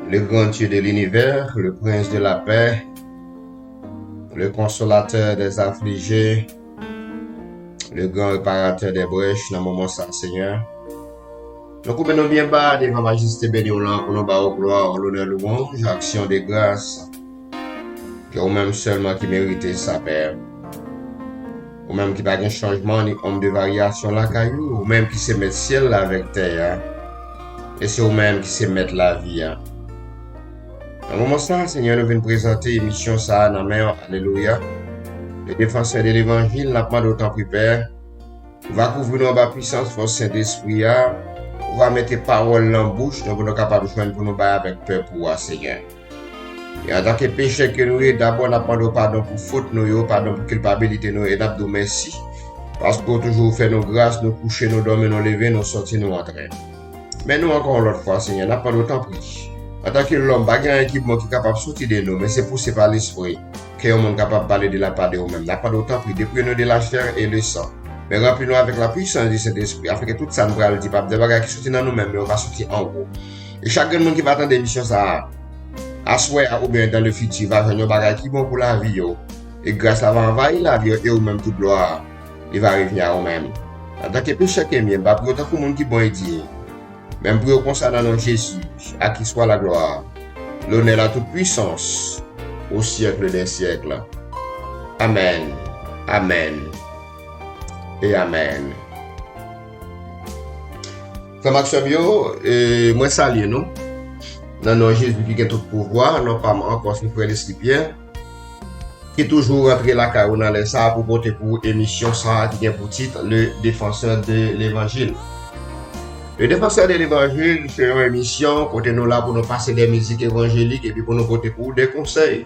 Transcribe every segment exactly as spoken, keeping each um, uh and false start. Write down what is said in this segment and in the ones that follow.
Le grand Dieu de l'univers, le prince de la paix, le consolateur des affligés, le grand réparateur des brèches, nan moman sa, Senyè. Nou koupe nou byen ba devan majeste beni w lan pou nou ba w glwa, lonè, lwanj, aksyon de gras. Ke ou menm sèlman ki merite sa, Pè. Ou menm ki pa gen chanjman ni onm de varyasyon lakay ou, ou menm ki se mèt syèl la avèk tè a. E se ou menm ki se mèt lavi a. Nan moman sa, Senyè, nou vin prezante emisyon sa a nan men w, alelouya. Le défenseur de l'évangile, n ap mande w tanpri, Pè, ou va kouvri nou anba pwisans fòs Sentespri a, ou va mete pawòl nan bouch nou pou nou kapab jwenn pou nou bay avèk pèp ou a, Senyè. E antanke pechè ke nou ye, dabò n ap mande w padon pou fot nou yo, padon pou kilpabilite nou yo, e n ap di w mèsi. Paske w toujou fè nou gras, nou kouche, nou dòmi, nou leve, nou sòti, nou antre. Men nou ankò yon lòt fwa, Senyè, n ap mande w tanpri. Antanke lòm, pa gen anyen ki bon ki kapab soti de nou, men se pouse pa Lespri ke yon moun kapab pale de la pa de ou menm. N ap mande w tanpri, depouye nou de la chair et le sang, men ranpli nou avèk la puissance du Saint-Esprit, afin ke tout sa n pral di p ap de bagay ki soti nan nou menm, men yo va soti anwo. E chak grenn moun ki va tande emisyon sa a, aswè a oubyen dans le futur, va jwenn yon bagay ki bon pou lavi yo. E gras la va anvayi lavi yo, e ou menm tout glwa, li va revyen a ou menm. Antanke pechè ke m ye, m pa priye w tankou moun ki bon e diy. Men m priye w konsa nan non Jezi, à qui soit la gloire, l'honneur, la toute puissance, au siècle des siècles. Amèn, amèn, e amèn. Frè m ak sè m yo, e, mwen salye nou. Nan non Jezi ki gen tout pouvwa, non pa m ankò, se frè Leslie Pierre, ki toujou rantre lakay ou nan lè sa a pou pote pou ou emisyon sa a ki gen pou tit Le Défenseur de l'Évangile. Le Défenseur de l'Évangile se yon emisyon kote nou la pou nou pase de mizik evanjelik epi pou nou pote pou ou de konsèy.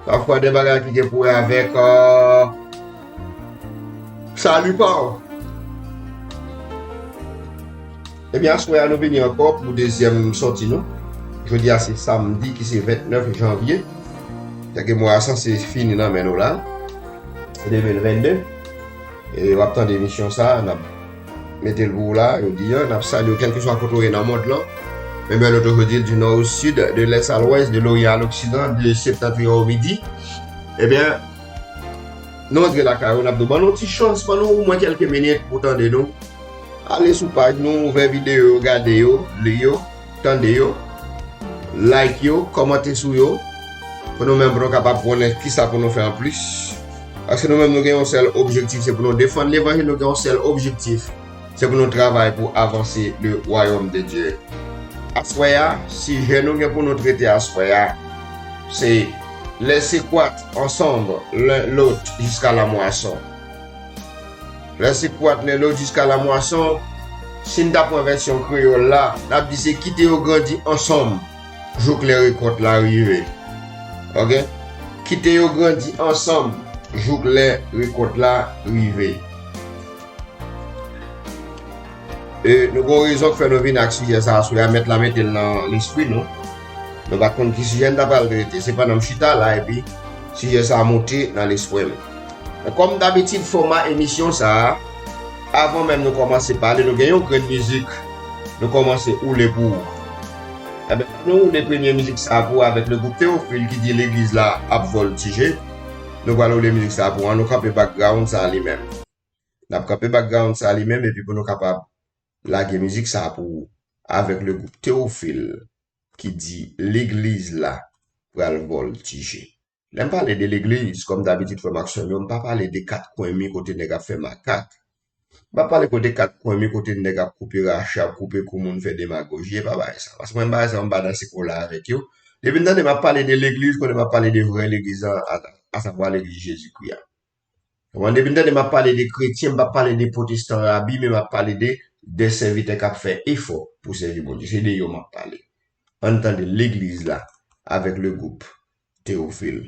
Pafwa de bagay ki gen pou wè avèk, euh, sali pa w. Ebyen, aswè a, nou vini ankò pou dezyèm sòti nou. Jodi a, se samdi ki se vennèf janvye. Sèke mwa a sanse fini nan men nou la, de mil vennde. E w ap tande emisyon sa a, n ap mete l pou w la, jodi a, n ap salye w kèlkeswa kote w ye nan mond lan. Men byen nou toujou di l, du nord au sud, de l'est à l'ouest, de l'orient à l'occident, de septentrion au midi. Ebyen, nou antre lakay ou, n ap di w, ban nou ti chans, ban nou omwen kèlke minit pou tande nou. Ale sou paj nou, ouvè videyo yo, gade yo, li yo, tande yo, like yo, kòmante sou yo, pou nou menm, pou nou kapab konnen kisa pou nou fè anplis. Paske nou menm, nou gen yon sèl objektif, se pou nou defann levanjil, nou gen yon sèl objektif, se pou nou travay pou avanse le royaume de Dieu. Aswè a, sijè nou gen pou nou trete aswè a, se laissez croître ensemble l'un l'autre jusqu'à la moisson. Laissez croître l'un l'autre jusqu'à la moisson. Si n ta pran vèsyon kreyòl la, n ap di se kite yo grandi ansanm jouk lè rekòt la rive. Oke? Kite yo grandi ansanm jouk lè rekòt la rive. E nou gen yon rezon k fè nou vin ak sijè sa a sou la, mèt la mete l nan lespri nou. Nou pa t konn ki sijè n ta pral trete. Sepandan, m chita la, epi sijè sa a monte nan lespri m. Kòm dabitid, fòma emisyon sa a, avan menm nou kòmanse pale, nou gen yon grenn mizik nou kòmanse woule pou ou. Ebyen, nou woule premye mizik sa a pou ou avèk le gwoup Teyofil ki di Legliz la ap vòltije. Nou pral woule mizik sa a pou ou, an nou kanpe background sa a li menm. N ap kanpe background sa a li menm, epi pou nou kapab lage mizik sa a pou ou avèk le gwoup Teyofil ki di Legliz la pral vòltije. Lè m pale de legliz, kòm dabitid, frè m ak sè m yo, m pa pale de kat kwen mi kote nèg ap fè makak. M pa pale kote kat kwen mi kote nèg ap koupe rache, ap koupe kou moun, fè demagoji, e pa bagay sa. Paske mwen, bagay sa, m pa danse kola avèk yo. Depi m tande m ap pale de legliz, konnen m ap pale de vrè legliz la, a, asavwa legliz Jezikri a. Konprann? Depi m tande m ap pale de kretyen, m p ap pale de pwotestan rabi, men m ap pale de, de sèvitè k ap fè efò pou sèvi Bondye. Se de yo m ap pale. Ann tande legliz la avèk le gwoup Teyofil.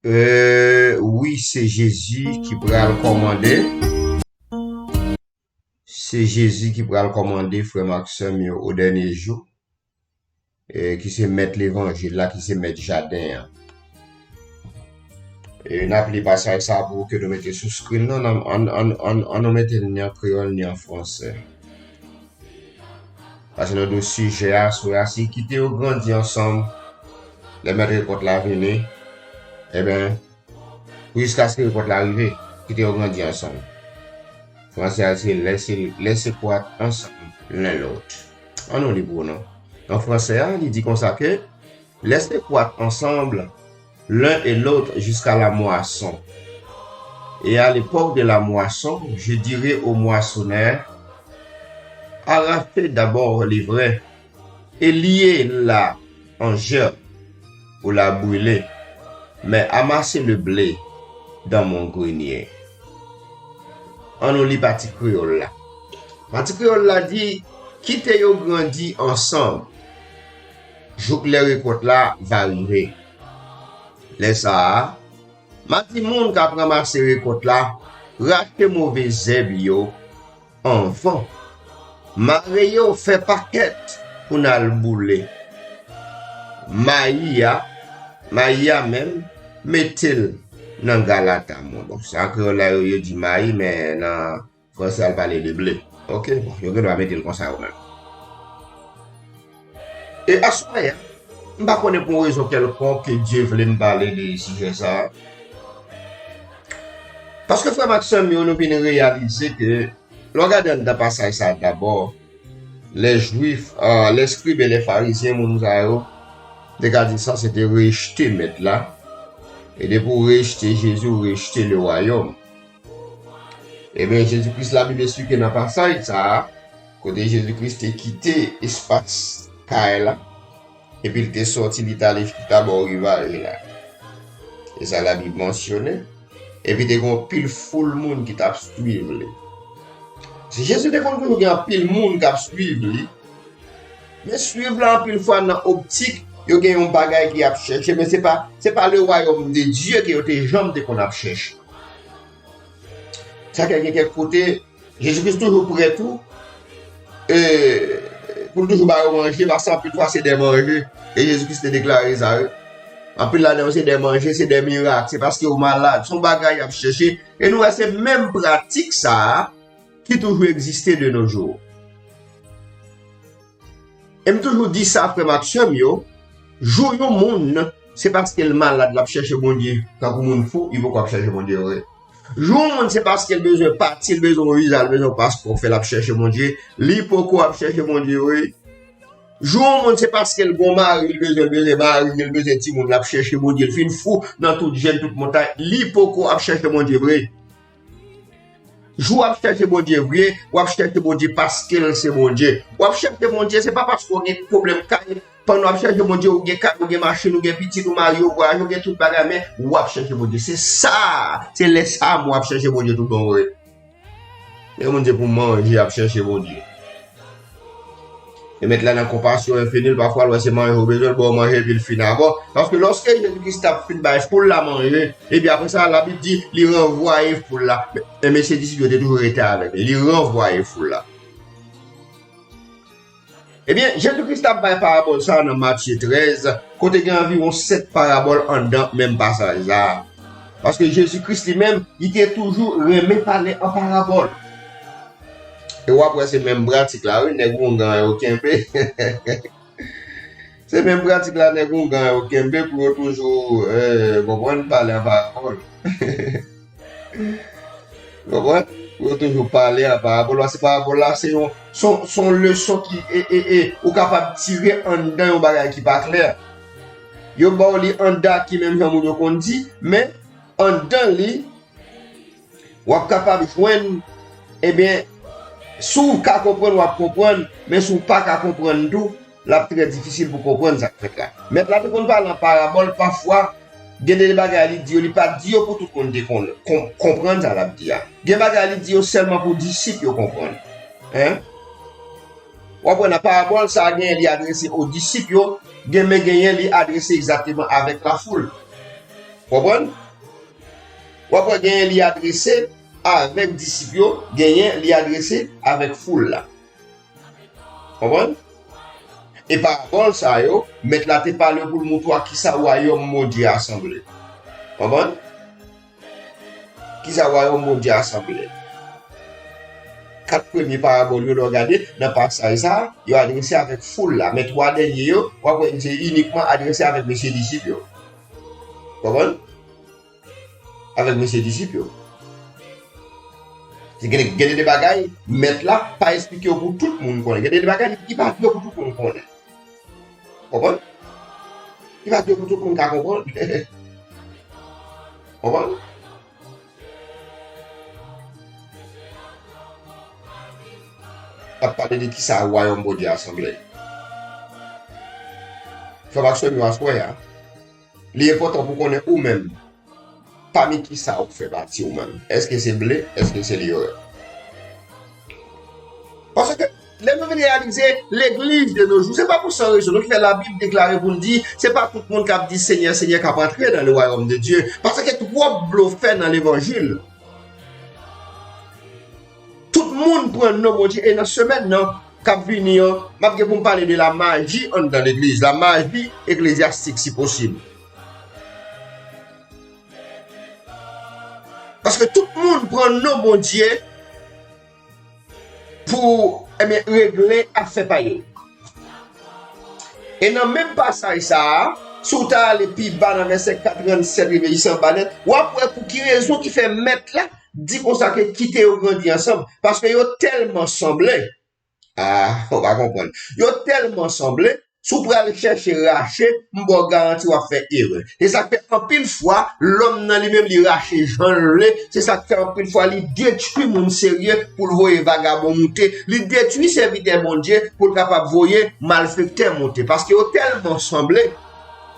Euh, wi, se Jezi ki pral kòmande. Se Jezi ki pral kòmande, frè m ak sè m yo, o dènye jou, e ki se mèt levanjil la, ki se mèt jaden an. E n ap li pasaj sa pou ke nou mete sou screen nan, an, an, an, an, an nou mete l ni an kreyòl ni an fransè. Paske nou di w sijè a, sou a, se kite yo grandi ansanm, lè mèt rekòt la vini, ebyen, pou jiskaske rekòt la rive, kite yo grandi ansanm. Fransè a se laissez, laissez croître ensemble l'un l'autre. An nou li pou nou. Nan fransè a, li di konsa ke laissez croître ensemble l'un et l'autre jusqu'à la moisson. Et à l'époque de la moisson, je dirai aux moissonneurs, arrachez d'abord l'ivraie et liez-la en gerbe pour la brûler, mais amassez le blé dans mon grenier. An nou li pati kreyòl la. Pati kreyòl la di, kite yo grandi ansanm, jouk lè rekòt la va rive. Lè sa a, m a di moun k ap ranmase rekòt la, rache move zèb yo anvan. Mare yo, fè pakèt pou n al boule. Mayi a, mayi a menm, mete l nan galata mwen. Bon, sa an kreyòl la, yo, yo di mayi, men nan fransè a, l pale de ble. Oke, bon, yo gen dwa mete l konsa yo menm. E aswè a, m pa konnen pou yon rezon kèlkonk ke Dye vle m pale de sijè sa a. Paske frè m ak sè m yo, nou vin reyalize ke, lè w gade anndan pasaj sa a dabò, lè Jwif, ah, lè skrib e lè farizyen, moun sa yo, te ka di sa se te rejte mèt la, e depi w rejte Jezi, w rejte le wayòm. Ebyen, Jezi Kris, Labib esplike nan pasaj sa a, kote Jezi Kris te kite espas kay la, epi l te sòti, li t ale chita bò rivaj la. E sa Labib mansyone. Epi te gen yon pil foul moun ki t ap swiv li. Si Jezi te konn toujou gen anpil moun k ap swiv li, men swiv la anpil fwa nan optik, yo gen yon bagay ki ap chèche, men se pa, se pa le royaume de Dieu ke yo te janm te konn ap chèche. Sa fè gen kèk kote, Jezi Kris toujou prè tou, e, pou l toujou ba yo manje, paske anpil fwa se dè manje, e Jezi Kris te deklare sa, wi. Anpil ladan yo se dè manje, se dè mirak, se paske yo malad, se yon bagay y ap chèche, e nou wè se menm pratik sa a ki toujou egziste de nos jours. E m toujou di sa, frè m ak sè m yo, jou yon moun, se paske l malad, l ap chèche Bondye, tankou moun fou, li poko ap chèche Bondye vre. Jou yon moun, se paske l bezwen pati, l bezwen yon viza, l bezwen yon paspò, fè l ap chèche Bondye, li poko ap chèche Bondye vre. Jou yon moun, se paske l gon mari, l bezwen, l bezwen mari, l bezwen timoun, l ap chèche Bondye, l fin fou nan tout jèn, tout montay, li poko ap chèche Bondye vre. Jou w ap chèche Bondye vre, w ap chèche Bondye paske l se Bondye. W ap chèche Bondye, se pa paske w gen pwoblèm kay, pandan w ap chèche Bondye, ou gen kay, ou gen machin, ou gen pitit, ou marye, ou vwayaje, ou gen tout bagay, men w ap chèche Bondye. Se sa, se lè sa a m w ap chèche Bondye tout bon vre. Gen moun se pou manje y ap chèche Bondye. E mèt la nan konpasyon enfini l, pafwa l wè se manje w bezwen, l ba w manje epi l fin avè w. Paske lòske Jezi Kris t ap fin bay foul la manje, epi apre sa, Labib di, li ranvwaye foul la. Men, men mesye disip yo te toujou rete avèk li. Li ranvwaye foul la. Ebyen, Jezi Kris t ap bay parabòl sa a nan Matye trèz, kote gen anviwon sèt parabòl anndan menm pasaj la a. Paske Jezi Kris li menm, li te toujou renmen pale an parabòl. E w ap wè se menm pratik la, wi, nèg oungan yo kenbe. Se menm pratik la nèg oungan yo kenbe pou yo toujou, eh, konprann, pale an parabòl. Konprann? Pou yo toujou pale an parabòl, paske parabòl la se yon, se yon, se yon leson ki, e, e, e, ou kapab tire anndan yon bagay ki pa klè. Yo ba w li an daki menm jan moun yo konn di, men anndan li, w ap kapab jwenn, ebyen, si w ka konprann, w ap konprann, men si w pa ka konprann tou, l ap trè difisil pou konprann sa k fèt la. Mèt la te konn pale an parabòl, pafwa, gen de bagay li di yo, li pa t di yo pou tout moun te konn, kon-, konprann sa l ap di a. Gen bagay li di yo sèlman pou disip yo konprann. Hein? W ap wè nan parabòl sa a, genyen li adrese o disip yo, gen, men genyen li adrese egzakteman avèk lafoul. Konprann? W ap wè genyen li adrese avèk disip yo, genyen li adrese avèk foul la. Konprann? E parabòl sa yo, Mèt la te pale pou l montre w a kisa wayòm Bondye a sanble. Konprann? Kisa wayòm Bondye a sanble. Kat premye parabòl yo, lè w gade nan pasaj sa a, yo adrese avèk foul la. Men twa dènye yo, w ap wè se inikman adrese avèk mesye disip yo. Konprann? Avèk mesye disip yo. Se gen, gen de bagay, Mèt la pa esplike yo pou tout moun konnen. Gen de bagay, li pa di yo pou tout moun konnen. Konprann? Li pa di yo pou tout moun ka konprann. Konprann? Ap pale de kisa wayòm Bondye a sanble. Frè m ak sè m yo, aswè a, li enpòtan pou konnen ou menm, pami kisa ou fè pati ou menm. Èske se ble? Èske se liyò? Paske lè nou vin reyalize legliz de nos jours, se pa pou san rezon non ki fè Labib deklare pou l di, se pa tout moun k ap di Senyè, Senyè k ap antre nan le wayòm de Dye. Paske twòp blofè nan levanjil. Tout moun pran non Bondye, e nan semèn nan k ap vini an, m ap gen pou m pale de la maji anndan legliz, la maji eklezyastik si posib. Paske tout moun pran non Bondye pou, ebyen, regle afè pa yo. E nan menm pasaj sa a, si w ta ale pi ba nan vèsè katrannsenk rive jis anba nèt, w ap wè pou ki rezon ki fè Mèt la di konsa ke kite yo grandi ansanm, paske yo tèlman sanble. Ah, ou pa konprann. Yo tèlman sanble, si w pral chèche rache, m ba w garanti w ap fè erè. Se sa k fè anpil fwa, lòm nan li menm li rache jan l vle, se sa k fè anpil fwa li detwi moun serye pou l voye vagabon moute, li detwi sèvitè Bondye pou l kapab voye malfektè moute. Paske yo tèlman sanble,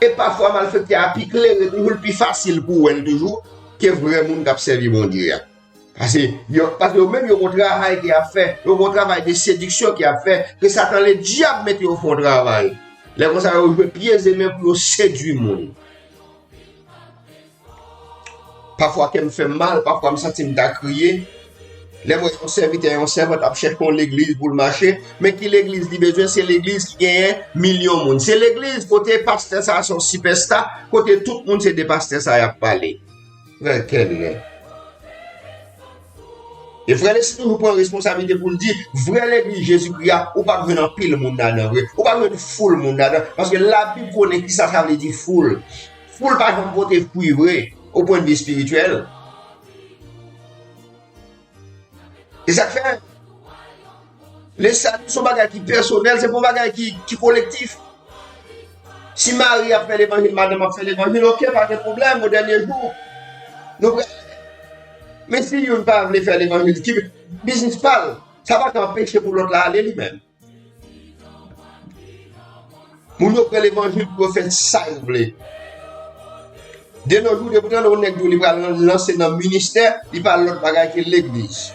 e pafwa malfektè a pi klere toujou, l pi fasil pou w wè l toujou, ke vrè moun k ap sèvi Bondye a. Paske yo, paske yo menm yo gon travay ke y ap fè, yo gon travay de sediksyon ke y ap fè, ke Satan Ledyab mete yo fè yon travay. Lè konsa yo jwe pye e men pou yo sedui moun. Pafwa kè m fè m mal, pafwa m santi m ta kriye. Lè m wè yon sèvitè, yon sèvant ap chèche yon legliz pou l mache, men ki legliz li bezwen, se legliz ki genyen milyon moun. Se legliz kote pastè sa a se yon sipèsta, kote tout moun se de pastè sa a y ap pale. Frè Kenlè. E frè Lesi toujou pran responsablite pou l di, vrè legliz Jezikri a, ou p ap jwenn anpil moun ladan vre. Ou p ap jwenn foul moun ladan. Paske Labib konnen kisa sa vle di foul. Foul pa janm pote fwi vre, o pwennvi espirityèl. E sa k fè, lesali se yon bagay ki pèsonèl, se pa yon bagay ki, ki kolektif. Si mari ap fè levanjil, madanm ap fè levanjil, oke, pa gen pwoblèm, o dènye jou, nou prale. Men si youn pa vle fè levanjil, ki biznis pa l, sa pa ka anpeche pou lòt la ale li menm. Moun yo pran levanjil pou yo fè sa yo vle. De nos jours, depi w tande yon nèg di w li pral lan-, lanse nan ministè, li pa lòt bagay ke legliz.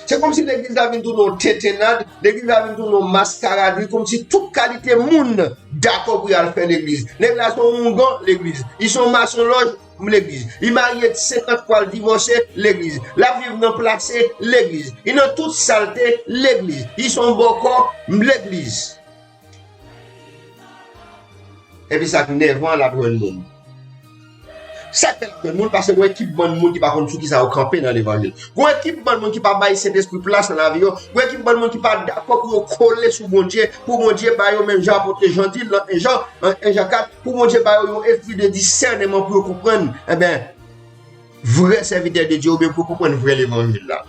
Se kòmsi legliz la vin tounen yon tentennad, legliz la vin tounen yon maskaradri, kòmsi tout kalite moun dakò pou y al fè legliz. Nèg la se yon oungan, legliz. Li se yon masonlòj, legliz. Li marye senkant fwa, l divòse, legliz. L ap viv nan plase, legliz. Li nan tout salte, legliz. Li se yon bòkò, legliz. Epi sa k nèvan, l ap jwenn moun. Sa k fè l ap jwenn moun, paske gon ekip bann moun ki pa konn sou kisa yo kanpe nan levanjil. Gon ekip bann moun ki pa bay Sentespri plas nan lavi yo. Gon ekip bann moun ki pa dakò pou yo kole sou Bondye, pou Bondye ba yo menm jan apot Jan di l nan en Jan, nan en Jan kat, pou Bondye ba yo yon espri de disèneman pou yo konprann, enben, vrè sèvitè de Dye oubyen pou yo konprann vrè levanjil la.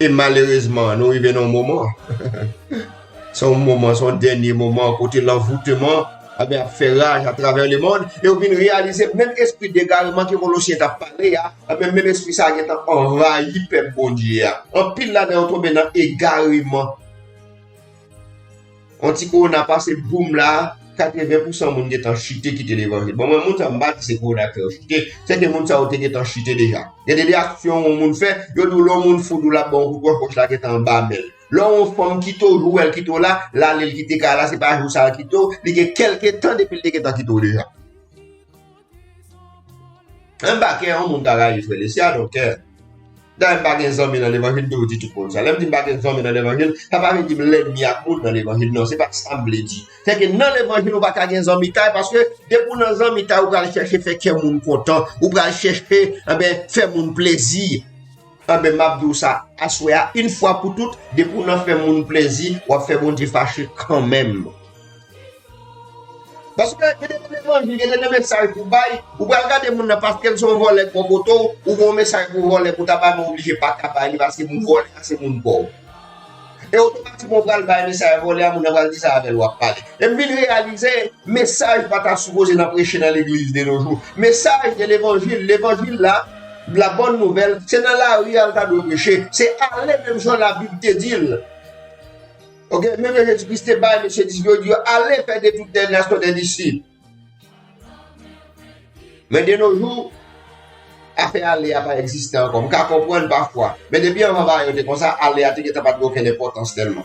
E malerezman, nou rive nan yon moman. Se yon moman, se yon dènye moman kote lanvoutman, enben, ap fè raj atravè lemonn, e yo vin reyalize menm espri degareman ke Kolosyen t ap pale a, enben, menm espri sa a gentan anvayi pèp Bondye a. Anpil ladan yo tonbe nan egareman. Yon ti kowona pase, boum la, katreven pousan moun gentan chite kite levanjil. Bon, mwen, moun sa, m pa di se kowona k fè yo chite, se ke moun sa yo te gentan chite deja. Gen de, de aksyon yon moun fè, yo di w lè yon moun fout ou l ap ba w yon kout wòch, wòch la gentan anba men l. Lè yon fanm kite w, jou wè l kite w la, l ale l kite kay la, se pa jou sa l kite w, li gen kèlke tan depi l te gentan kite w deja. Anbakè yon moun ka rayi frè l, se I don't care. Dayè m pa gen zanmi nan levanjil, m toujou di tout moun sa. Lè m di m pa gen zanmi nan levanjil, sa pa vle di m lènmi ak moun nan levanjil, non, se pa sa m vle di. Se ke nan levanjil ou pa ka gen zanmitay, paske depi w nan zanmitay, ou pral chèche fè kè moun kontan, ou pral chèche, anben, fè moun plezi. Anben, m ap di w sa aswè a, yon fwa pou tout, depi w nan fè moun plezi, w ap fè Bondye fache kanmenm. Paske gen de levanjil, gen de mesaj pou bay, ou pral gade moun nan paske l se yon vòlè k bò kote w, ou gen yon mesaj pou vòlè pou ta bay, men w oblije pa ka bay li paske moun vòlè a se moun pa w. E otomatikman ou pral bay mesaj vòlè a, moun nan pral di se avè l w ap pale. E m vin reyalize, mesaj pa ta sipoze nan preche nan legliz de nos jours. Mesaj de levanjil, levanjil la, la bòn nouvèl, se nan lari a l ta dwe preche. Se ale menm jan Labib te di l. Ok, menm jan Jezi Kris te bay mesye disip yo, di yo, ale fè de tout les nations des disciples. Men de nos jours, afè ale a pa egziste ankò. M ka konprann pafwa. Men depi anvan bagay yo te konsa, ale a te gentan pa t gen okenn enpòtans tèlman.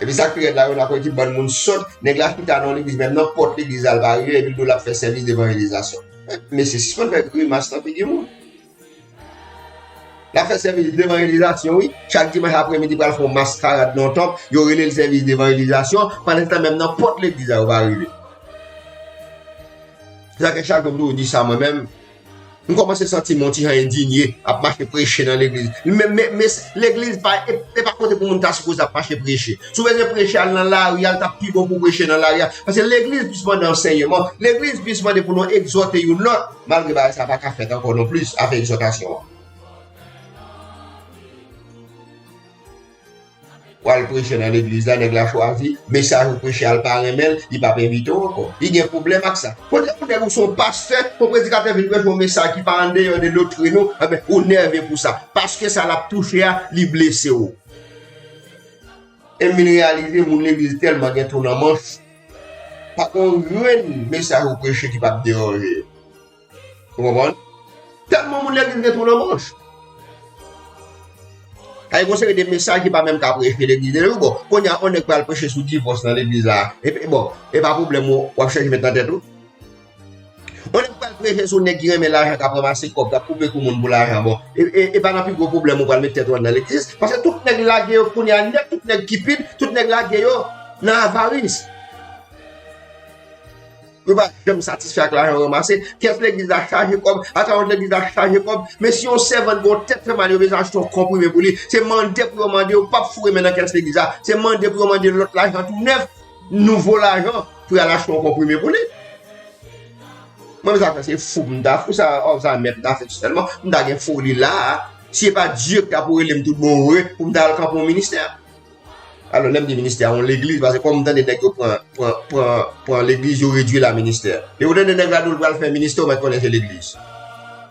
Epi sa k pi rèd la, yo nan ekip bann moun sòt, nèg la chita nan yon legliz, menm nan pòt legliz la, l pa rive, epi l di w l ap fè sèvis devanjelizasyon. Mesye, sispann fè grimas nan figi moun. L ap fè sèvis devanjelizasyon, wi. Chak dimanch apremidi, pral fè yon maskarad nan yon tanp, yo rele l sèvis devanjelizasyon, pandan se tan menm nan pòt legliz la, yo pa rive. Se sa ke chak jou m toujou di sa mwen menm. M kòmanse santi m yon ti jan endinye ap mache preche nan legliz. Men, men, men legliz pa, e, e pa kote pou moun ta sipoze ap mache preche. Si w bezwen preche, al nan lari, al t ap pi bon pou w preche nan lari a. Paske legliz plis mande ansèyman. Legliz plis mande pou nou egzòte youn lòt. Malgre bagay sa pa ka fèt ankò non plis, afè egzòtasyon an. W al preche nan legliz la, nèg la chwazi, mesaj ou preche a l pa renmen l, li p ap envite w ankò. Li gen pwoblèm ak sa. Kote pou nèg ou se yon pastè, yon predikatè vin preche yon mesaj ki pa andeyò de doktrin ou, enben, ou nève pou sa. Paske sa l ap touche a, li blese w. E m vin reyalize moun legliz tèlman gen twou nan manch, pa gen yon grenn mesaj ou preche ki p ap deranje yo. Ou konprann? Tèlman moun legliz gen twou nan manch. Kay gon seri de mesaj ki pa menm ka preche legliz de jou. Bon, kounye a, on nèg pral preche sou divòs nan legliz la. E, e bon, e pa pwoblèm ou w ap chèche met nan tèt ou. On nèg pral preche sou nèg ki renmen lajan, k ap ranmase kòb, k ap koupe kou moun pou lajan. Bon, e, e, e pa nan pi gwo pwoblèm ou pral met tèt ou anndan legliz. Paske tout nèg lage yo kounye a nèt, tout nèg kipid, tout nèg lage yo nan avaris. Yo pa janm satisfè ak lajan yo ranmase. Kès legliz la chaje kòb, akawont legliz la chaje kòb. Men si yon sèvant gen yon tèt fè mal, yo bezwen achte yon konprime pou li. Se mande pou yo mande, yo p ap foure men nan kès legliz la. Se mande pou yo mande lòt lajan tou nèf, nouvo lajan, pou y al achte yon konprime pou li. Mwen, sa fè se fou m ta fou, sa, ò, sa mèt m ta fè sèlman. M ta gen foli la a. Si se pa Dye ki ta pou rele m tout bon vre, pou m ta al kanpe yon ministè. Alò, lè m di ministè a, yon legliz, paske kòm m tande nèg yo pran, pran, pran, pran legliz, yo redui l a ministè. E ou tande nèg la di w l pral fè ministè, ou mèt konnen se legliz.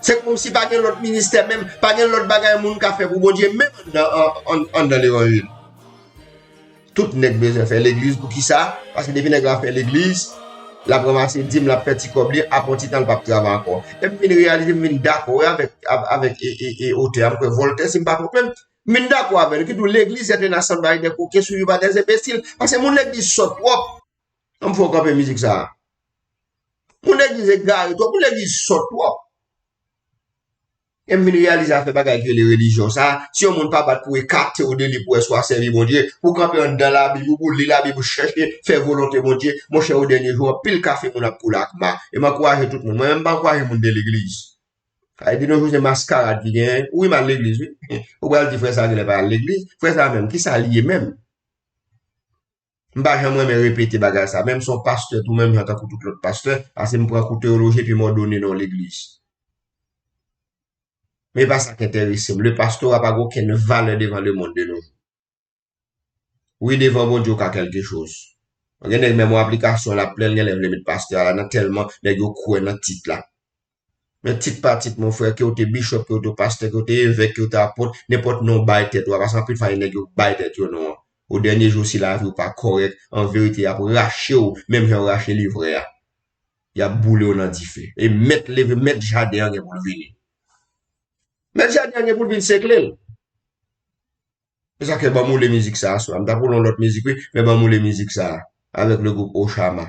Se kòmsi pa gen lòt ministè menm, pa gen lòt bagay moun ka fè pou Bondye menm anndan, an, an, anndan levanjil. Tout nèg bezwen fè legliz, poukisa? Paske depi nèg la fè legliz, l ap ranmase dim, l ap fè ti kòb li, apre yon ti tan l p ap travay ankò. E m vin reyalize, m vin dakò avèk, avèk e, e, e otè a, m kwè Voltaire, si m pa twonpe m, M vin dakò avè l, ki di w, l'église est un assemblage de coquins suivis par des imbéciles. Paske moun legliz sòt twòp. An m fè w kanpe mizik sa a. Moun legliz egare twòp, moun legliz sòt twòp. E m vin reyalize afè bagay ki rele relijyon sa a, si yon moun pa bat pou ekate w de li pou wè si w a sèvi Bondye, pou w kanpe anndan Labib ou pou w li Labib ou chèche fè volonte Bondye, monchè, o dènye jou, anpil kafe moun ap koule ak ma. E m ankouraje tout moun. Mwen menm, m pa ankouraje moun de legliz. Sa vle di, de nos jours, se maskarad ki genyen. Wi, m al legliz, wi. Ou pral di frè sa genlè pa al legliz. Frè sa menm, kisa l ye menm? M pa janm renmen repete bagay sa. Menm si yon pastè tou, menm jan tankou tout lòt pastè, paske m pran kou teyoloji epi m òdone nan yon legliz. Men e pa sa k enterese m. Le pastorat pa gen okenn valè devan lemonn de nos jours. Wi, devan Bondye, w ka kèlke choz. Gen nèg menm yon aplikasyon l ap plen, l genlè vle met pastè a ladan tèlman nèg yo kwè nan tit la. Men tit pa tit, mon frè, ke w te bichòp, ke w te pastè, ke w te evèk, ke w te apot, nenpòt non w bay tèt ou a, paske anpil fwa, e nèg yo bay tèt yo non an. O dènye jou, si lavi w pa kòrèk, an verite, y ap rache w, menm jan yo rache livrè a. Y ap boule w nan dife. E mèt leve, mèt jaden an gen pou l vini. Mèt jaden an gen pou l vin sekle l. E sa k fè ban m woule mizik sa a swa. M t ap woule yon lòt mizik, wi, men ban m woule mizik sa a avèk le gwoup Ochama.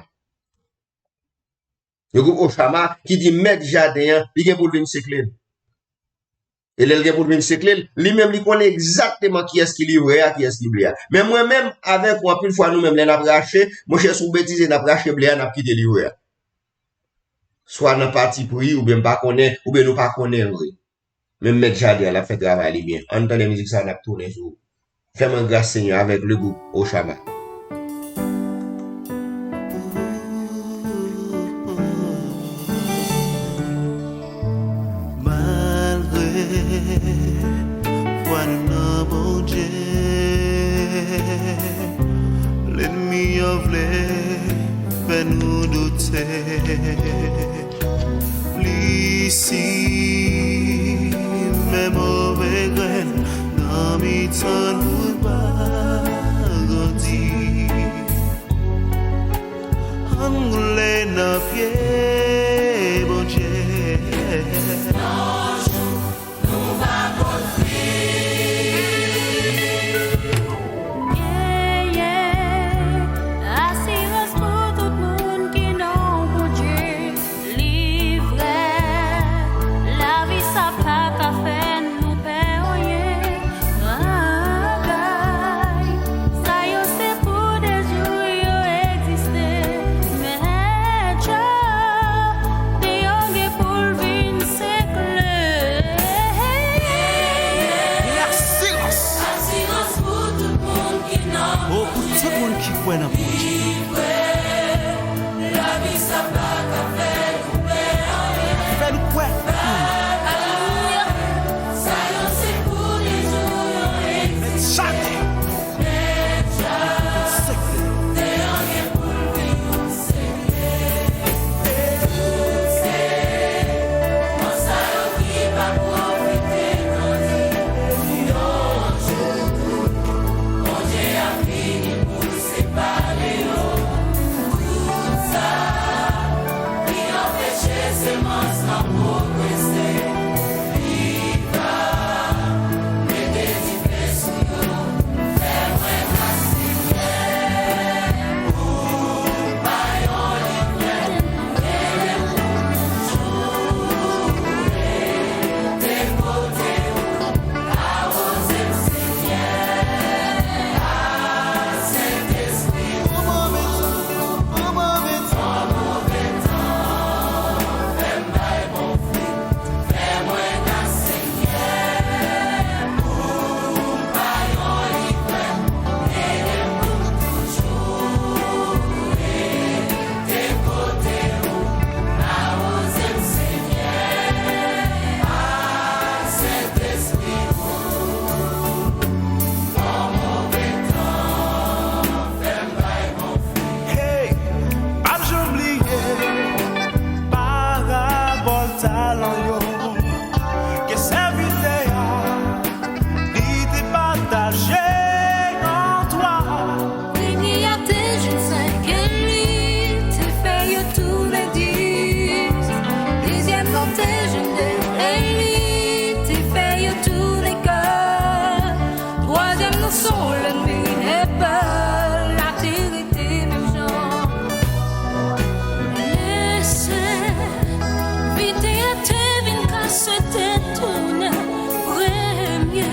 Le gwoup Ochama ki di mèt jaden an, li gen pou l vin sekle l. E lè l gen pou l vin sekle l, li menm li konnen egzakteman kiyès ki livrè a, kiyès ki ble a. Men mwen menm, avèk ou, anpil fwa nou menm lè n ap rache, monchè, si w betize, n ap rache ble a, n ap kite livrè a. Swa nan patipri, oubyen m pa konnen, oubyen nou pa konnen l vre. Men mèt jaden an, l ap fè travay li byen. Ann tande mizik sa a, n ap tounen sou Fè mwen gras, Senyè, avèk le gwoup Ochama. Malgre fwa nou nan Bondye, lènmi an vle fè nou doute. Li simen move grenn nan mitan nou, l pa grandi. Ann woule nan pye Bondye. Genyen asirans pou tout moun ki nan Bondye. Li vrè, lavi sa pa ka fè nou pè anyen. Bagay sa yo se pou de jou yo egziste. Men Dye te gen pou l vin sekle. Gen asirans. Asirans pou tout moun ki nan Bondye. O, pou tout moun ki kwè nan Bondye. Lavi sa pa ka fè nou pè anyen. Fè nou kwè. Alelouya. Sa yo se pou de jou yo egziste. Mèt jaden. Mèt jaden an gen pou l vin sekle. Separe yo. Tout sa ki anpeche semans lan pwogrese, li va mete dife sou yo. Fè mwen gras, Senyè, pou m pa yon livrè, ede m pou m toujou rete kote w. Awoze m, Senyè, ak Sentespri w. Yon move tan, fè m bay bon fwi. Fè mwen gras, Senyè, pou m pa yon livrè. Ede m pou m toujou rete kote w. Awoze m, Senyè, ak Sentespri w. Yon move tan, fè m bay bon fwi. Hey, p ap janm bliye parabòl talan yo ke sèvitè a li te pataje an twa. Premye a te jwenn senk e li te fè yo tounen dis. Dezyèm nan te jwenn de e li te fè yo tounen kat. Twazyèm nan se yon lènmi, epi l la te rete menm jan. Men sèvitè a te vin kase tèt tounen premye.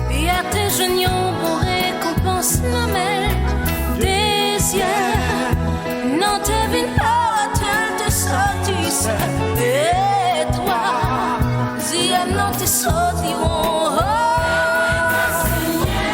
Li a te jwenn yon bon rekonpans nan men l. Dezyèm nan te vin pa tèl te sòti sèt. E twa zyèm nan te sòti won. O Senyè,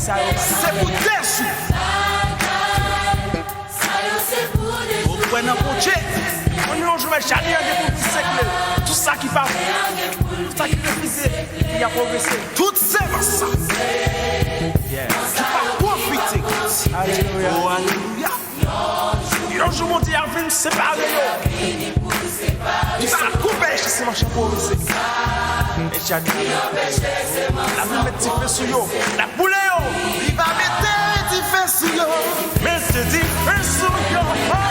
Sa yo se pou dezou. Ou kwè nan Bondye? Konn yon jou Mèt Chadi an gen pou vin segle tout sa ki pa bon, tout sa ki refize, ki ap pwogrese. Tout semans sa ki pa pwofite. Alelouya. Oh, alelouya. Yon jou Bondye ap vin separe yo. Li pral koupe semans yo pou yo. Mèt Chadi, l ap vin met dife sou yo. L ap boule yo. Li va mete dife sou yo. Mete dife sou yo. Oh.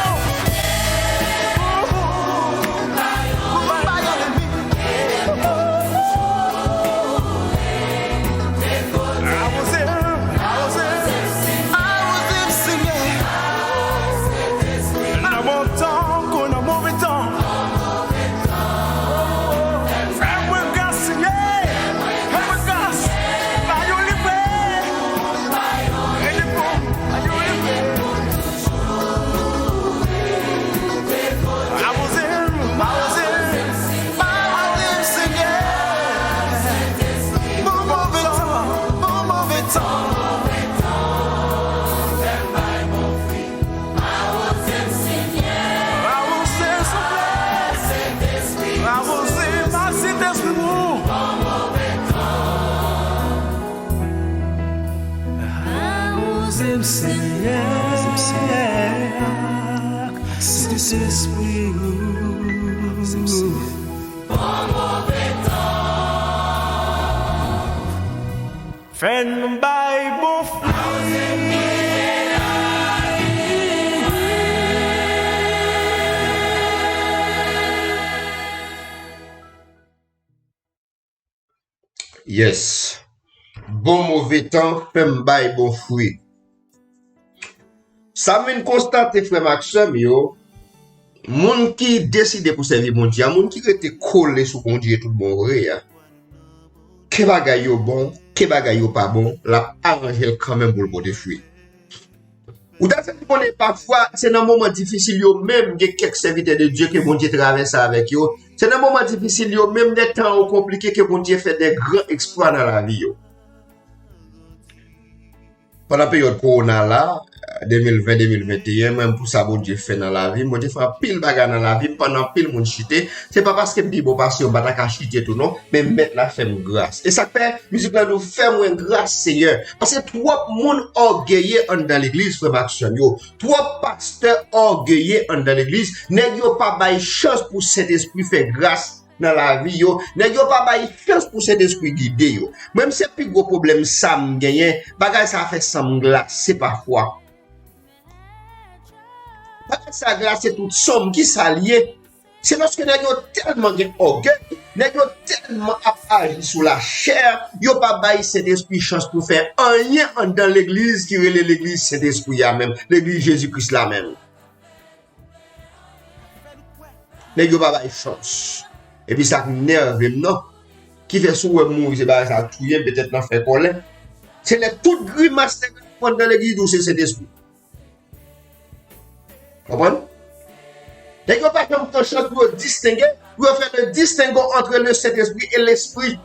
Pou bay enemi. Awoze, awoze, awoze m, Senyè. Nan bon tan kou nan move tan. Fè mwen gras, Senyè. Fè mwen gras. Ba yo libre. Rele pou m. Ba yo libre. Awoze m, awoze m, awoze m, Senyè. Bon move tan, bon move tan. Awoze m, souple. Awoze m, Sentespri ou. Awoze m, Senyè. Sentespri ou. Fè n bay bon fwi. Yes. Bon move tan, fè m bay bon fwi. Sa m vin konstate, frè m ak sè m yo, moun ki deside pou sèvi Bondye a, moun ki rete kole sou Bondye tout bon vre a, ke bagay yo bon, ke bagay yo pa bon, l ap aranje l kanmenm pou l pote fwi. Ou ta santi konnen pafwa, se nan moman difisil yo menm, gen kèk sèvitè de Dye ke Bondye travèse avèk yo. Se nan moman difisil yo menm, lè tan yo konplike, ke Bondye fè de gran eksplwa nan lavi yo. Pandan peryòd kowona la, de mil ven, de mil venteyen, mwen, pou sa Bondye fè nan lavi m, Bondye fè anpil bagay nan lavi m, pandan anpil moun chite. Se pa paske m pi bon pase yo, m pa ta ka chite tou non, men Mèt la fè m gras. E sa k fè mizik lan di w, fè mwen gras, Senyè. Paske twòp moun ògeye anndan legliz, frè m ak sè m yo. Twòp pastè ògeye anndan legliz. Nèg yo pa bay chans pou Sentespri fè gras nan lavi yo. Nèg yo pa bay chans pou Sentespri gide yo. Mwen, se pi gwo pwoblèm sa m genyen. Bagay sa fè san m glase pafwa. Bagay sa glase tout san m. Kisa l ye? Se paske nèg yo tèlman gen ògèy, nèg yo tèlman ap aji sou lachè, yo pa bay Sentespri chans pou fè anyen anndan legliz ki rele legliz Sentespri a menm, legliz Jezi Kris la menm. Nèg yo pa bay chans. Epi sa k nève m nan, ki fè si w wè m mouri, se bagay sa k touye m, petèt nan fè kòlè. Se lè tout grimas nèg yo ap pran nan legliz ou se Sentespri. Konprann? Nèg yo pa janm pran chans pou yo distenge, pou yo fè le distinguo entre le Saint-Esprit et l'esprit.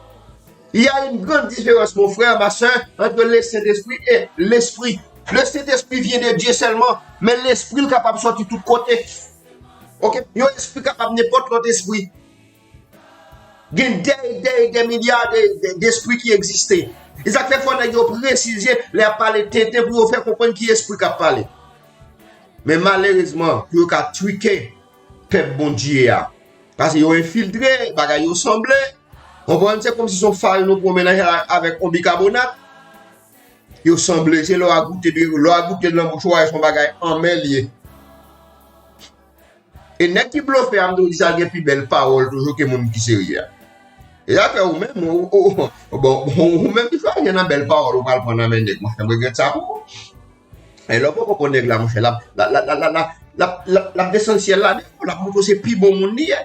Il y a une grande différence, mon frère, ma sœur, entre le Saint-Esprit et l'esprit. Le Saint-Esprit vient de Dieu seulement, men lespri l kapab sòti tout kote. Oke? Yon espri kapab nenpòt lòt espri. Gen dè e dè e dè milya de, de, despri ki egziste. E sa k fè fò nèg yo presize lè y ap pale tenten pou yo fè konprann ki espri k ap pale. Men malerezman, pou yo ka trike pèp Bondye a. Paske yo enfiltre, bagay yo sanble. Konprann, se kòmsi se yon farin ou pran melanje avèk yon bikabonat. Yo sanble, se lè w a goute, lè w a goute l nan bouch ou, w a wè se yon bagay anmè l ye. E nèg ki blofe a, m te di sa, gen pi bèl pawòl toujou ke moun ki serye a. E sa fè ou menm, ou, ou, ou, bon, ou, ou menm ki chwazi nan bèl pawòl ou pral pran nan men nèg, monchè, m regrèt sa pou ou. E lè w poko konn nèg la, monchè, l ap, l ap, l ap desann syèl la, l ap montre w se pi bon moun li ye.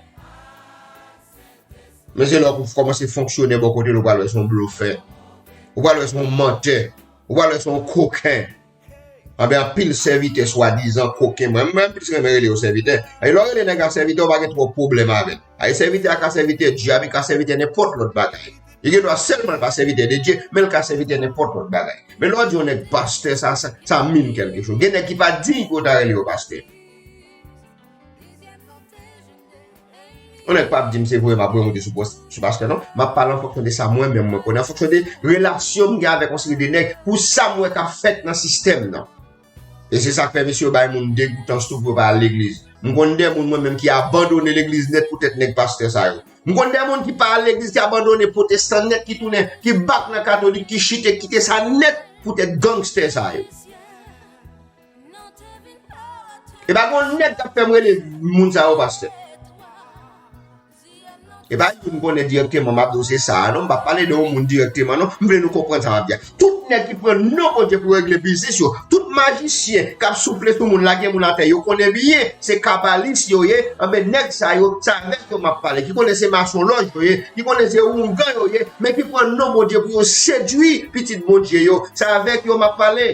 Men se lè w kòmanse fonksyone bò kote l, ou pral wè se yon blofè. Ou pral wè se yon mantè. Ou pral wè se yon koken. Anben anpil sèvitè swadizan koken. Mwen, mwen plis renmen rele yo sèvitè. E lè w rele nèg la sèvitè, ou pa gen twòp pwoblèm avè l. Ay sèvitè a ka sèvitè Dye a, men ka sèvitè nenpòt lòt bagay. Li gen dwa sèlman l pa sèvitè de Dye, men l ka sèvitè nenpòt lòt bagay. Men lè w di yon nèg pastè, sa, sa, sa mean kèlke chose. Gen nèg ki pa diy pou yo ta rele yo pastè. Yon nèg p ap di m se voye m ap remonte sou pòs, sou pastè, non. M ap pale an fonksyon de sa mwen menm mwen konnen, an fonksyon de relasyon m gen avèk yon seri de nèg, pou sa m wè k ap fèt nan sistèm nan. E se sa k fè mesye yo bay moun degoutans tou pou yo pa al legliz. M konn de moun mwen menm ki abandone legliz nèt poutèt nèg pastè sa yo. M konn de moun ki pa al legliz, ki abandone pwotestan nèt, ki tounen, ki bak nan katolik, ki chite, kite sa nèt poutèt gangstè sa yo. E pa gon nèg k ap fè m rele moun sa yo pastè. E pa youn m konnen dirèkteman m ap di w se sa a, non. M p ap pale de yon moun dirèkteman, non. M vle nou konprann sa m ap di a. Tout nèg ki pran non Bondye pou regle biznis yo, tout majisyen k ap soufle sou moun, lage moun atè, yo konnen byen se kabalis yo ye, anben nèg sa yo, se avèk yo m ap pale, ki konnen se masonlòj yo ye, ki konnen se oungan yo ye, men ki pran non Bondye pou yo sedui pitit Bondye yo, se avèk yo m ap pale.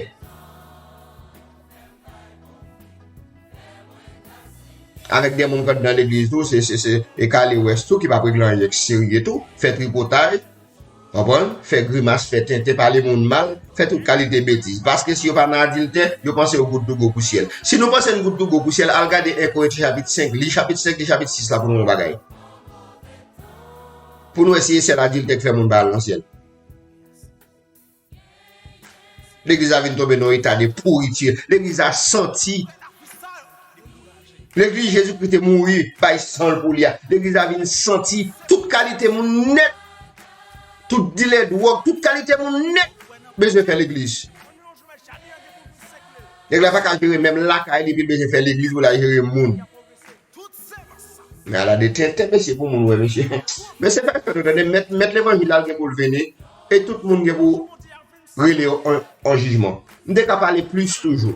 Avèk de moun k anndan legliz tou, se, se, se, e kale wès tou, ki p ap regle anyen k serye tou, fè tripotay, konprann, fè grimas, fè tenten, pale moun mal, fè tout kalite betiz. Paske si yo pa nan adiltè, yo panse yo gout dougo pou syèl. Si nou panse n gout dougo pou syèl, al gade en Korentyen chapit senk, li chapit senk, li chapit sis la pou nou wè yon bagay. Pou nou wè si e sèl adiltè k fè moun pa al nan syèl. Legliz la vin tonbe nan yon eta de pouriti. Legliz la santi. Legliz Jezikri te mouri, bay san l pou li a. Legliz la vin santi. Tout kalite moun nèt. Tout dilè dwòg, tout kalite moun nèt bezwen fè legliz. Nèg la pa ka jere menm lakay li, epi l bezwen fè legliz pou l al jere moun. Men ala de tenten, mesye, pou moun wè, mesye. Mesye, fè fè nou tande, mèt, mèt levanjil la gen pou l vini, e tout moun gen pou rele yo an, an jijman. M te ka pale plis toujou.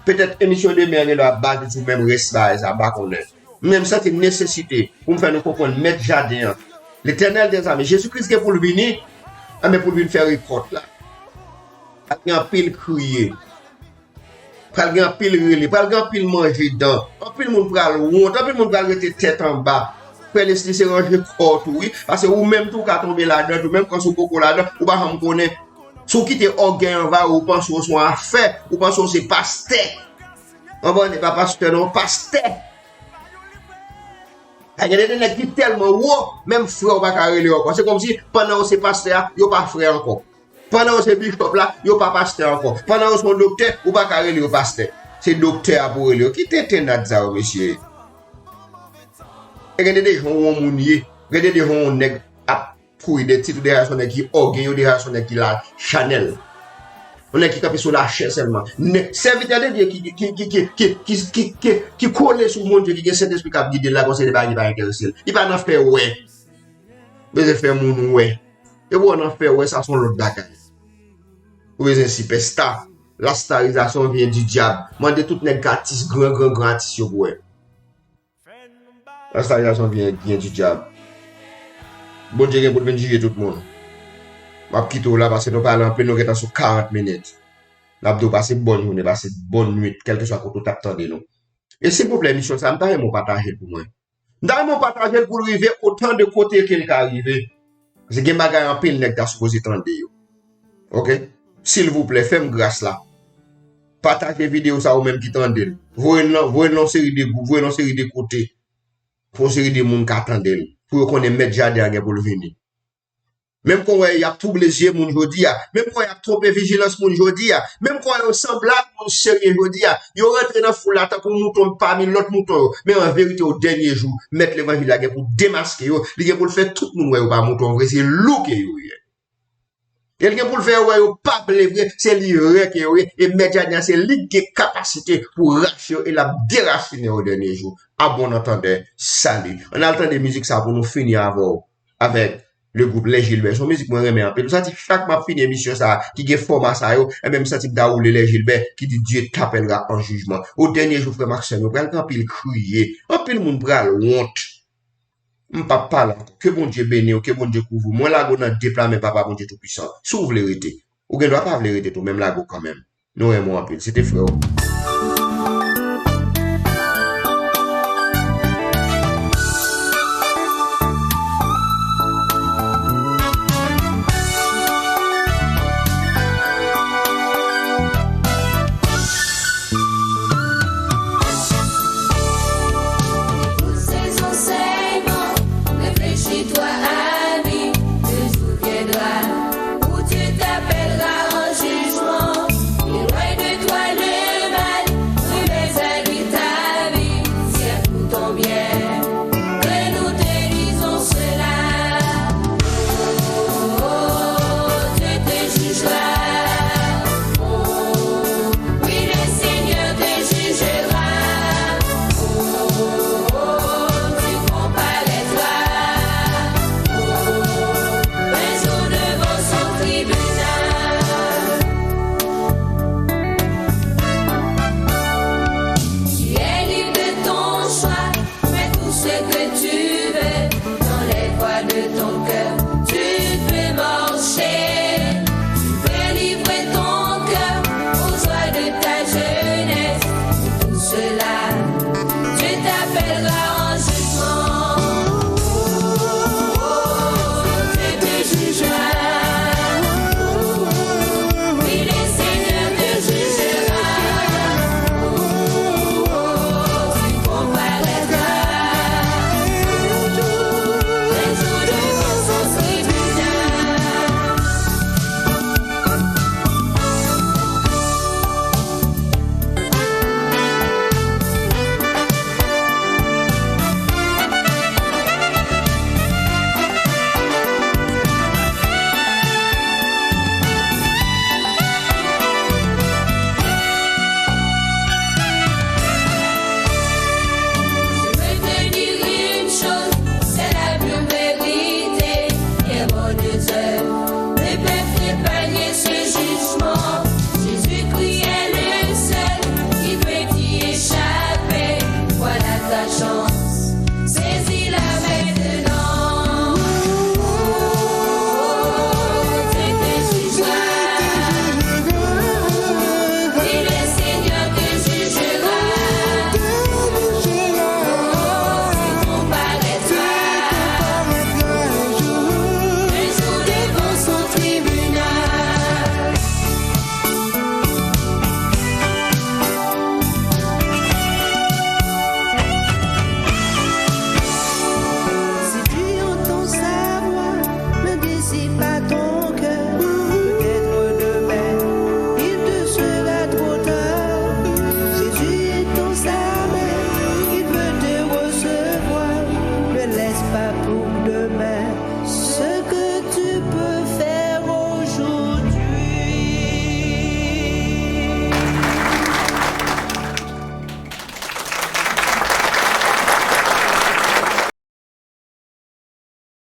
Petèt emisyon demen an gen dwa baze sou menm rès bagay sa, m pa konnen. Men m santi nesesite pou m fè nou konprann mèt jaden an, Letènèl dèzame, Jezi Kris gen pou l vini, anben pou l vin fè rekòt la. Pral gen anpil kriye. Pral gen anpil rele, pral gen anpil manje dan. Anpil moun pral wont, anpil moun pral rete tèt anba. Frè Leslie, se ranje kò w tou, wi. Paske ou menm tou ka tonbe ladan, tou menm kan si w poko ladan, ou pa janm konnen. Si w kite ògèy anvayi w, ou panse w se yon afè, ou panse w se pastè. Konprann, e pa pastè non, pastè. Ay, gen de nèg ki tèlman wo, menm frè w pa ka rele yo ankò. Se kòmsi, pandan yo se pastè a, yo pa frè ankò. Pandan yo se bishop la, yo pa pastè ankò. Pandan yo se yon doktè, ou pa ka rele yo pastè. Se doktè a pou rele yo. Ki tentennad sa yo, mesye? E gade de jan yon moun ye. Gade de jan yon nèg ap kouri de tit ou de jan se yon nèg ki ògeye, ou de jan se yon nèg ki la chanèl. Yon nèg ki kanpe sou lachè sèlman. Nè-, sèvitè de Dye ki, ki, ki, ki, ki, ki, ki, ki, ki kole sou Bondye, ki gen Sentespri k ap gide l la, gon seri de bagay ki pa enterese l. Li pa nan fè wè. Bezwen fè moun wè. E pou w nan fè wè, sa se yon lòt bagay. Ou bezwen sipèsta. Lastarizasyon vyen di dyab. Mande tout nèg atis, gran, gran, gran atis yo pou wè. Lastarizasyon vyen, vyen di dyab. Bondye gen pou l vin jije tout moun. M ap kite w la paske nou pale anpil, nou gentan sou karant minit. N ap di w pase bòn jounen, pase bòn nwit, kèlkeswa kote w t ap tande nou. E silvouplè, emisyon sa a, m ta renmen w pataje l pou mwen. M ta renmen w pataje l pou l rive otan de kote ke l ka rive. Paske gen bagay anpil nèg ta sipoze tande yo. Oke? Silvouplè, fè m gras la. Pataje videyo sa ou menm ki tande l. Voye l nan, voye l nan yon seri de gwoup, voye l nan yon seri de kote. Pou yon seri de moun ka tande l. Pou yo konnen mèt jaden an gen pou l vini. Menm kon wè y ap twouble zye moun jodi a. Menm kon y ap twonpe vijilans moun jodi a. Menm kon wè yo sanble ak moun serye jodi a. Yo rantre nan foul la tankou mouton pami lòt mouton yo. Men an verite, o dènye jou, mèt levanjil la gen pou demaske yo. Li gen pou l fè tout moun wè yo pa mouton vre, se lou ke yo ye. E l gen pou l fè yo wè yo pa vle vre, se li rè ke yo ye. E mèt jaden an, se li ki gen kapasite pou rache yo, e l ap derasinen yo o dènye jou. A bon antandè, sali. Ann al tande mizik sa pou nou fini avè w, avèk le groupe Les Gilbert. Se yon mizik mwen renmen anpil. Ou santi chak m ap fini emisyon sa a, ki gen fòma sa yo, enben m santi m ta woule Les Gilbert, ki di Dieu t'appellera en jugement. O dènye jou, frè m ak sè m yo, pral gen anpil kriye, anpil moun pral wont. M p ap pale ankò. Ke Bondye beni w, ke Bondye kouvri w. Mwen lage w nan de pla men Papa Bondye Toupisan. Si w vle rete, ou gen dwa pa vle rete tou, men m lage w kanmenm. Nou renmen w anpil. Se te frè w.